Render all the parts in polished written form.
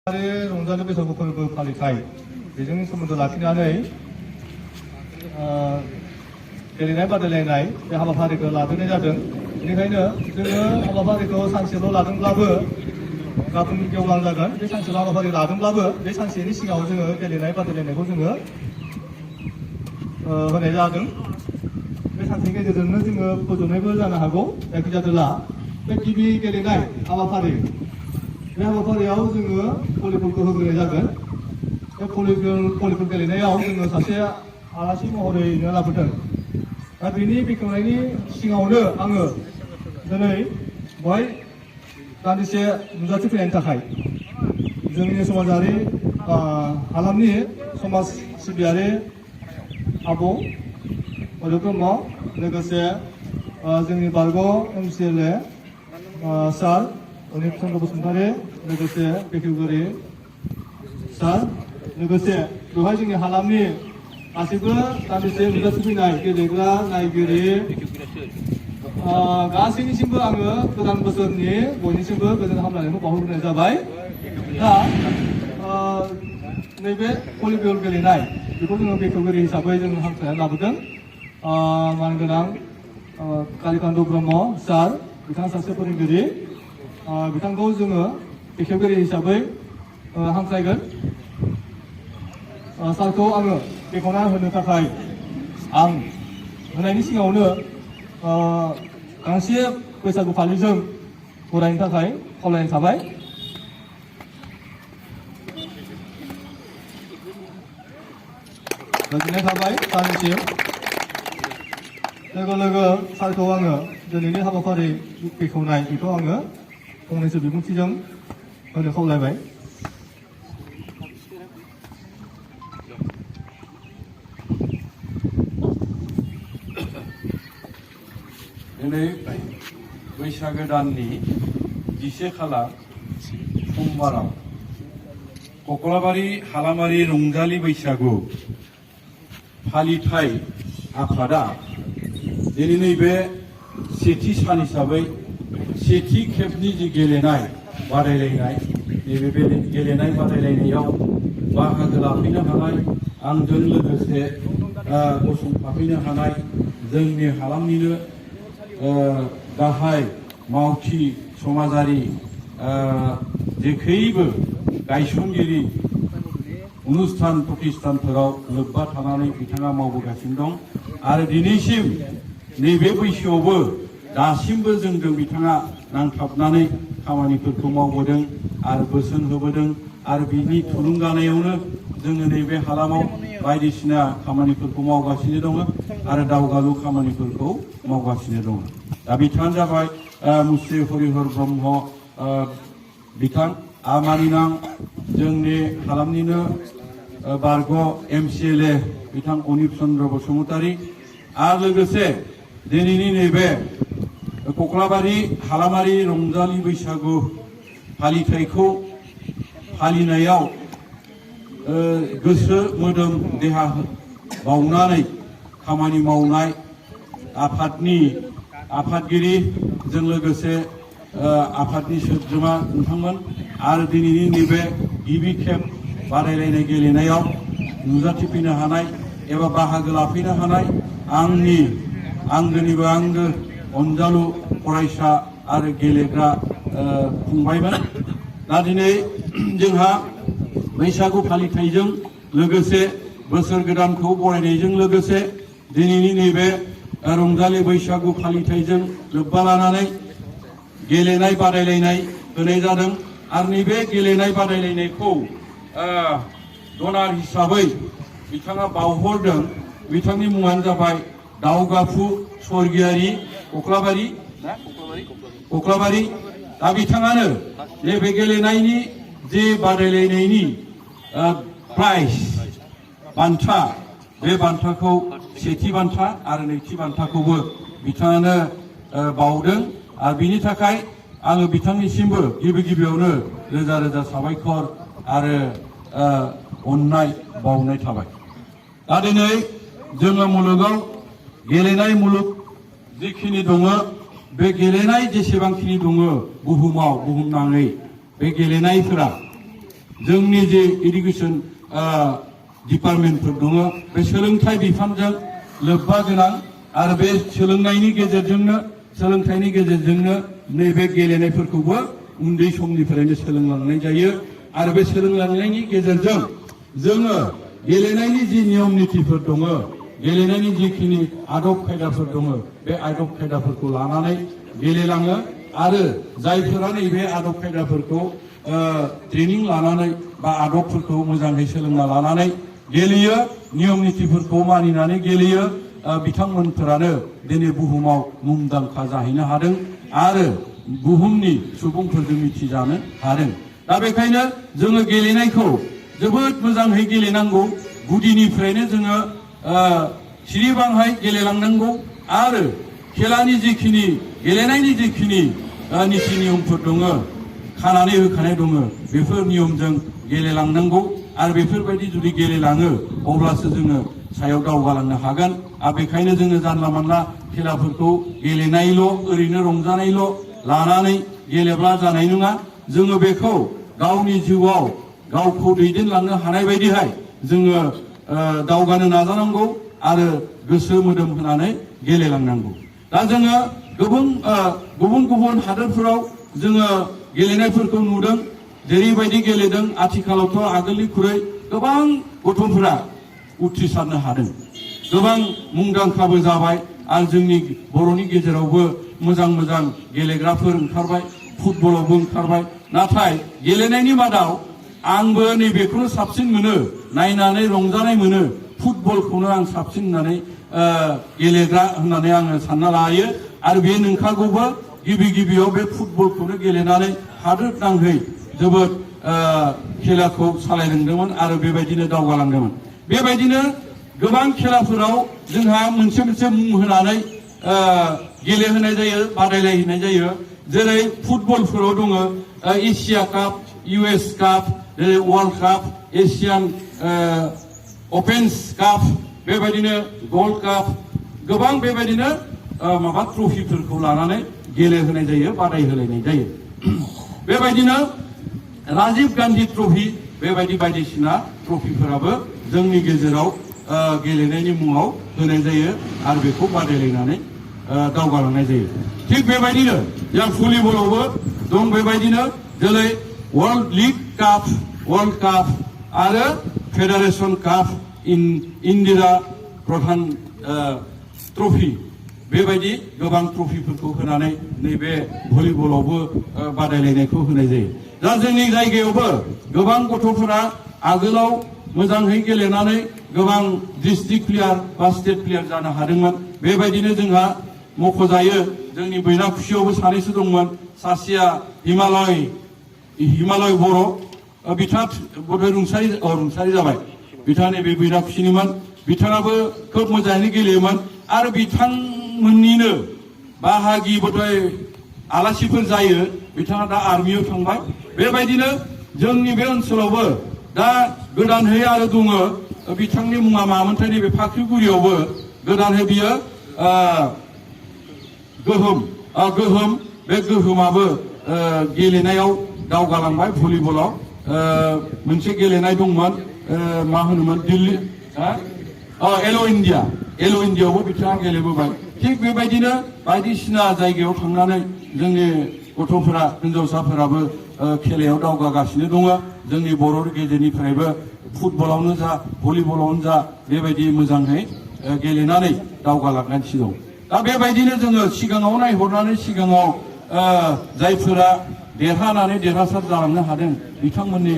रंजालि बैसागु फोरबो फालिथाय बेजों सोमोन्दो लाखिनानै गेलेनाय बादायलायनाय बे हाबाफारिखौ लाबोनाय जादों। बेनिखायनो जोङो हाबाफारिखौ सानसेल' लादोंब्लाबो गाबोन गेवलां जागोन। बे सानसेल' हाबाफारि लादोंब्लाबो बे सानसेनि सिगाङाव जोङो गेलेनाय बादायलायनायखौ जोङो होनाय जादों। बे सानसेनि गेजेरजोंनो जोङो फोजोबनायबो जानो हागौ। जायखिजाया बे गिबि गेलेनाय हाबाफारि बे हाबाफारियाव जोङो भलिबलखौ होग्रोनाय जागोन। बे भलिबल गेलेनायाव जोङो सासे आलासि महरै लाबोदों। दा बेनि बेखेवनायनि सिगाङावनो आङो दिनै बेवहाय दान्दिसे नुजाथि फैनायनि थाखाय जोंनि समाजारि हालामनि समाज सिबियारि आबौ अजय ब्रह्म लोगोसे जोंनि बारग' MCLA सार अनिल चन्द्र बसुमतारी लोगोसे बेखेवगिरि सार लोगोसे बेवहाय जोंनि हालामनि गासैबो दान्दिसे नुजाथि फैनाय गेलेग्रा नायगिरि गासैनिसिमबो आङो गोदान बोसोरनि बयनिसिमबो गोजोन हामलायनायखौ बावहरग्रोनाय जाबाय। दा नैबे भलिबल गेलेनाय बेखौ जोङो बेखेवगिरि हिसाबै जों हांख्रायनानै लाबोदों। मानगोनां कालिकान्त ब्रह्म सार बिथाङा सासे फोरोंगिरि। बिथांखौ जोङो बेखेवगिरि हिसाबै हांख्रायगोन। सारखौ आङो बेखेवना होनो थाखाय आं होनायनि सिगाङावनो गांसे बैसागु फालिजों बरायनो थाखाय खावलायनाय थाबाय। गोजोननाय थाबाय सारनिसिम। लोगो लोगो सारखौ आङो दिनैनि हाबाफारि बेखेवनाय बेखौ आङो फंनैसो बिबुंथिजों होनो खावलायबाय। दिनै बैसागो दाननि 10 खालार समबाराव कक्लाबारि हालामारि रंजालि बैसागु फालिथाय आफादा दिनै नैबे सेथि सान हिसाबै सेथि खेबनि जि गेलेनाय बादायलायनाय नैबे गेलेनाय बादायलायनायाव बाहागो लाफैनो हानाय आंजों लोगोसे गसंफाफैनो हानाय जोंनि हालामनिनो गाहाय मावथि समाजारि जेखैबो गायसनगिरि अनुष्ठान प्रतिष्ठानफोराव लोब्बा थानानै बिथाङा मावबोगासिनो दं आरो दिनैसिम नैबे बैसोआवबो दासिमबो जोंजों बिथाङा नांथाबनानै खामानिफोरखौ मावबोदों आरो बोसोन होबोदों आरो बिनि थुलुंगानायावनो जोङो नैबे हालामाव बायदिसिना खामानिफोरखौ मावगासिनो दङ आरो दावगालु खामानिफोरखौ मावगासिनो दङ। दा बिथाङानो जाबाय मुस्रि हरिहर ब्रह्म बिथां मानिनां जोंनि हालामनिनो बारग' MCLA बिथां अनिल चन्द्र बसुमतारी आरो लोगोसे दिनैनि नैबे कक्लाबारि हालामारि रंजालि बैसागु फालिथायखौ फालिनायाव गोसो मोदोम देहा बावनानै खामानि मावनाय आफादगिरिजों लोगोसे आफादनि सोद्रोमा नोंथांमोन आरो दिनैनि नैबे गिबि खेब बादायलायनाय गेलेनायाव नुजाथिफैनो हानाय एबा बाहागो लाफैनो हानाय आंनि आंगोनिबो आंगो अनजालु फरायसा आरो गेलेग्रा फंबायमोन। दा दिनै जोंहा बैसागु फालिथायजों लोगोसे बोसोर गोदानखौ बरायनायजों लोगोसे दिनैनि नैबे रंजालि बैसागु फालिथायजों लोब्बा लानानै गेलेनाय बादायलायनाय होनाय जादों आरो नैबे गेलेनाय बादायलायनायखौ डनार हिसाबै बिथाङा बावहरदों। बिथांनि मुङानो जाबाय दावगाफु स्वर्गियारि कक्लाबारि। दा बिथाङानो नैबे गेलेनायनि जे बादायलायनायनि प्राइज बान्था बे बान्थाखौ सेथि बान्था आरो नैथि बान्थाखौबो बिथाङानो बावदों आरो बिनि थाखाय आङो बिथांनिसिमबो गिबियावनो रोजा रोजा साबायखर आरो अननाय बावनाय थाबाय। दा दिनै जोङो मुलुगाव गेलेनाय मुलुग जिखिनि दङ बे गेलेनाय जेसेबांखिनि दङ बुहुमाव बुहुमनाङै बे गेलेनायफोरा जोंनि जे इडुकेसन डिपार्टमेन्टफोर दङ बे सोलोंथाइ बिफानजों लोब्बा गोनां आरो बे सोलोंथाइनि गेजेरजोंनो नैबे गेलेनायफोरखौबो उन्दै समनिफ्रायनो सोलोंलांनाय जायो आरो बे सोलोंलांनायनि गेजेरजों जोङो गेलेनायनि जि नियम नितिफोर दङ गेलेनायनि जिखिनि आदब खायदाफोर दङ बे आदब खायदाफोरखौ लानानै गेलेलाङो आरो जायफोरा नैबे आदब खायदाफोरखौ ट्रेनिं लानानै बा आदबफोरखौ मोजाङै सोलोंना लानानै गेलेयो नियम नितिफोरखौ मानिनानै गेलेयो बिथांमोनफोरानो दिनै बुहुमाव मुंदांखा जाहैनो हादों आरो बुहुमनि सुबुंफोरजों मिथिजानो हादों दा बेखायनो जोङो गेलेनायखौ जोबोद मोजाङै गेलेनांगौ गुदिनिफ्रायनो जोङो सिरिबांहाय गेलेलांनांगौ आरो खेलानि जिखिनि गेलेनायनि जिखिनि निति नियमफोर दङ खानानै होखानाय दङ बेफोर नियमजों गेलेलांनांगौ आरो बेफोरबायदि जुदि गेलेलाङो अब्लासो जोङो सायाव दावगालांनो हागोन आरो बेखायनो जोङो जानला मानला खेलाफोरखौ गेलेनायल' ओरैनो रंजानायल' लानानै गेलेब्ला जानाय नङा जोङो बेखौ गावनि जिउआव गावखौ दैदेनलांनो हानाय बायदिहाय जोङो दावगानो नाजानांगौ आरो गोसो मोदोम होनानै गेलेलांनांगौ दा जोङो गुबुन गुबुन हादोरफोराव जोङो गेलेनायफोरखौ नुदों जेरैबायदि गेलेदों आथिखालावथ' आगोलनिख्रुइ गोबां गथ'फोरा उथ्रिसारनो हादों गोबां मुंदांखाबो जाबाय आरो जोंनि बर'नि गेजेरावबो मोजां मोजां गेलेग्राफोर ओंखारबाय फुटबलावबो ओंखारबाय नाथाय गेलेनायनि मादाव आंबो नैबेखौनो साबसिन मोनो नायनानै रंजानाय मोनो फुटबलखौनो आं साबसिन होननानै गेलेग्रा होननानै आङो सानना लायो आरो बे नंखागौबो गिबियाव बे फुटबलखौनो गेलेनानै हादोर नाङै जोबोद खेलाखौ सालायलांदोंमोन आरो बेबायदिनो दावगालांदोंमोन बेबायदिनो गोबां खेलाफोराव जोंहा मोनसे मुं होनानै गेलेहोनाय जायो बादायलायहोनाय जायो जेरै फुटबलफोराव दङ एसिया काप US काप जेरै वर्ल्ड काप एसियान अपेन्स काप बेबायदिनो गल्ड काप गोबां बेबायदिनो माबा ट्रफिफोरखौ लानानै गेलेहोनाय जायो बादायहोलायनाय जायो बेबायदिनो राजीव गान्धी ट्रफि बेबायदि बायदिसिना ट्रफिफोराबो जोंनि गेजेराव गेलेनायनि मुङाव होनाय जायो आरो बेखौ बादायलायनानै दावगालांनाय जायो थिग बेबायदिनो जों भलिबलावबो दं बेबायदिनो जेरै वर्ल्ड लीग काप वर्ल्ड काप आरो फेडारेशन काप इन्दिरा प्रधान ट्रफि बेबायदि गोबां ट्रफिफोरखौ होनानै नैबे भलिबलावबो बादायलायनायखौ होनाय जायो दा जोंनि जायगायावबो गोबां गथ'फोरा आगोलाव मोजाङै गेलेनानै गोबां डिस्ट्रिक्ट प्लेयार बा स्टेट प्लेयार जानो हादोंमोन बेबायदिनो जोंहा मख'जायो जोंनि बैराखुसियावबो सानैसो दंमोन सासेया हिमालय बर' बिथाङा बबे रुंसारि जाबाय बिथाङा नैबे बैराखुसिनिमोन बिथाङाबो खोब मोजाङै गेलेयोमोन आरो बिथांमोननिनो बाहागि बथाय आलासिफोर जायो बिथाङा दा आर्मियाव थांबाय बेबायदिनो जोंनि बे ओनसोलावबो दा गोदानहै आरो दङ बिथांनि मुङा मामोनथाय नैबे फाख्रिगुरियावबो गोदानहै बियो गोहोम बे गोहोमाबो गेलेनायाव दावगालांबाय भलिबलाव मोनसे गेलेनाय दंमोन मा होनोमोन दिल्ली एल' इण्डियाआवबो बिथाङा गेलेबोबाय थिग बेबायदिनो बायदिसिना जायगायाव थांनानै जोंनि गथ'फोरा हिनजावसाफोराबो खेलायाव दावगागासिनो दङ जोंनि बर' गेजेरनिफ्रायबो फुटबलावनो जा भलिबलावनो जा बेबायदि मोजाङै गेलेनानै दावगालांगासिनो दं दा बेबायदिनो जोङो सिगाङाव नायहरनानै सिगाङाव जायफोरा देरहानानै देरहासार जालांनो हादों बिथांमोननि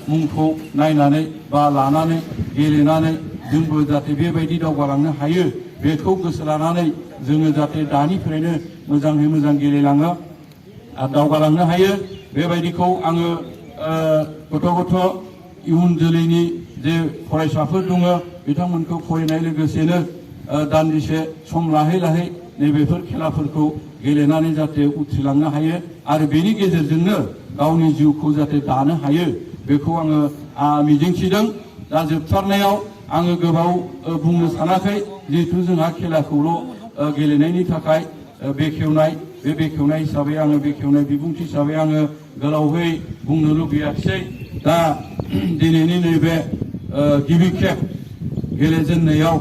मुंखौ नायनानै बा लानानै गेलेनानै जोंबो जाहाथे बेबायदि दावगालांनो हायो बेखौ गोसो लानानै जोङो जाहाथे दानिफ्रायनो मोजाङै मोजां गेलेलाङो आरो दावगालांनो हायो बेबायदिखौ आङो गथ' इयुन जोलैनि जे फरायसाफोर दङ बिथांमोनखौ फरायनाय लोगोसेनो दान्दिसे सम लाहै नैबेफोर खेलाफोरखौ गेलेनानै जाहाथे उथ्रिलांनो हायो आरो बेनि गेजेरजोंनो गावनि जिउखौ जाहाथे दानो हायो बेखौ आङो मिजिंथिदों दा जोबथारनायाव आङो गोबाव बुंनो सानाखै जिहेतु जोंहा खेलाखौल' गेलेनायनि थाखाय बेखेवनाय हिसाबै आङो बेखेवनाय बिबुंथि हिसाबै आङो गोलावै बुंनो लुगैयाखिसै दा दिनैनि नैबे गिबि खेब गेलेजेननायाव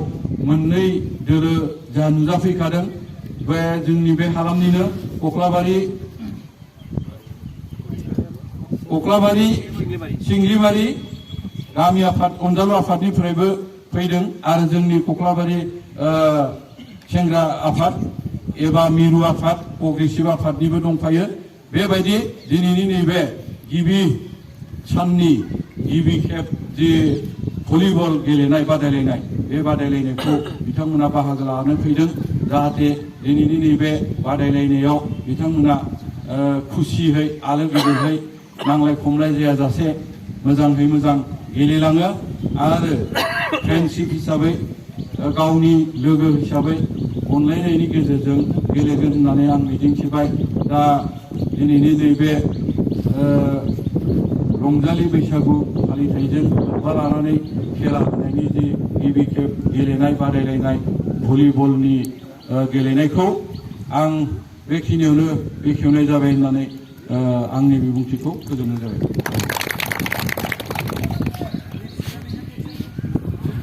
मोननै दोलो जा नुजाफैखादों बे जोंनि बे हालामनिनो कक्लाबारि सिंग्रिबारि गामि आफाद अनजालु आफादनिफ्रायबो फैदों आरो जोंनि कक्लाबारि सेंग्रा आफाद एबा मिरु आफाद प्रग्रेसिभ आफादनिबो दंफायो बेबायदि दिनैनि नैबे गिबि साननि गिबि खेब जि भलिबल गेलेनाय बादायलायनाय बे बादायलायनायखौ बिथांमोना बाहागो लानो फैदों जाहाथे दिनैनि नैबे बादायलायनायाव बिथांमोना खुसियै आलो गोजोनै नांलाय खमलाय जायाजासे मोजाङै मोजां गेलेलाङो आरो फ्रेन्डशिप हिसाबै गावनि लोगो हिसाबै अनलायनायनि गेजेरजों गेलेगोन होननानै आं मिजिंथिबाय दा दिनैनि नैबे रंजालि बैसागु फालिथायजों लोब्बा लानानै खेला होनायनि जि गिबि खेब गेलेनाय बादायलायनाय भलिबलनि गेलेनायखौ आं बेखिनियावनो बेखेवनाय जाबाय होननानै आंनि बिबुंथिखौ फोजोबनाय जाबाय।